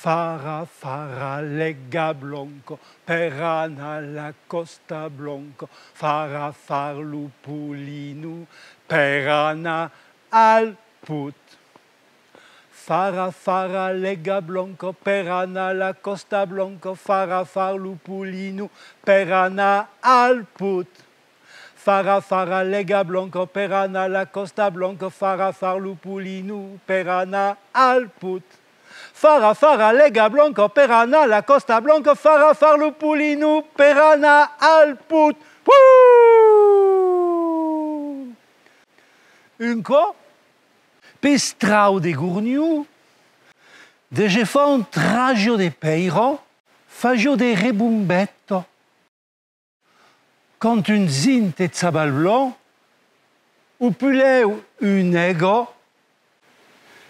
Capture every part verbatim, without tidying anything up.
Fara, fara, l'aiga blanca, per anar la Còsta Blanca, fara, far lo polino, per anar al port. Fara, fara, l'aiga blanca, per anar la Còsta Blanca, fara, far lo polino, per anar al port. Fara, fara, l'aiga blanca, per anar la Còsta Blanca, fara, far lo polino, per anar al port. Fara, fara, l'aiga blanca, per anar la Còsta Blanca, fara, far lo polino, per anar al port. Puh! Un còp, pel trauc de Gornhon, de jefants tragiá de pèira, fasiá de rebombeta. Quand un zinte chaval blanc, o puslèu un aiga,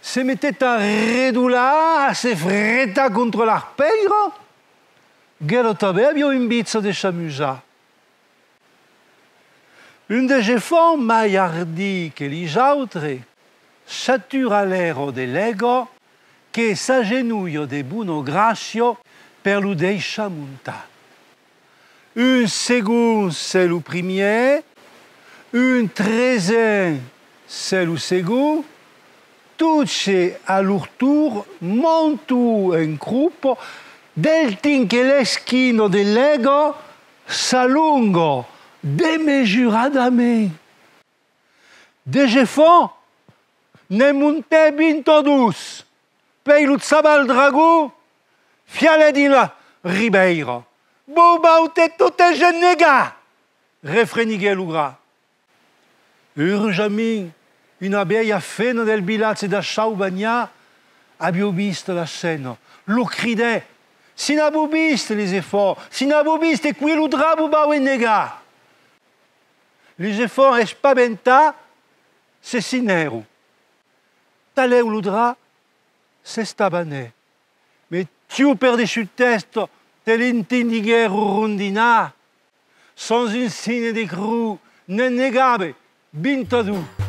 se metèt a redolar, a se fretar contra las pèiras, ela tanben aviá enveja de s'amusar. Un de jefants, mai ardit que lis autres, s'atura a l'èra de l'aiga, que s'agenolha de bona gràcia per lo daissar montar. Un segond, s'es lo primièr, un tresen, s'es lo segond, totes a lor torn montan en cropa, del temps que l'esquina de l'aiga s'alonga desmesuradament. De jefants, ne'n montèt vint-e-dos, puèi lo chaval dragon fialèt dins la ribèira. Vos vau totes ennegar! Refreniguèt lo gra. Urosament, una vièlha femna del vilatge de Chaubanhà aviá vist la scèna. Lo cridèt: Si n'avètz vist, lis efants, si n'avètz vist, e quí lo dra vos vau ennegar! Lis efants, espaventats, se sinèron. Talèu lo dra s'estavanèt. Mestièr per dessús tèsta, te l'entendiguèron rondinar. Sens un signe de crotz, ne'n negava vint-e-dos.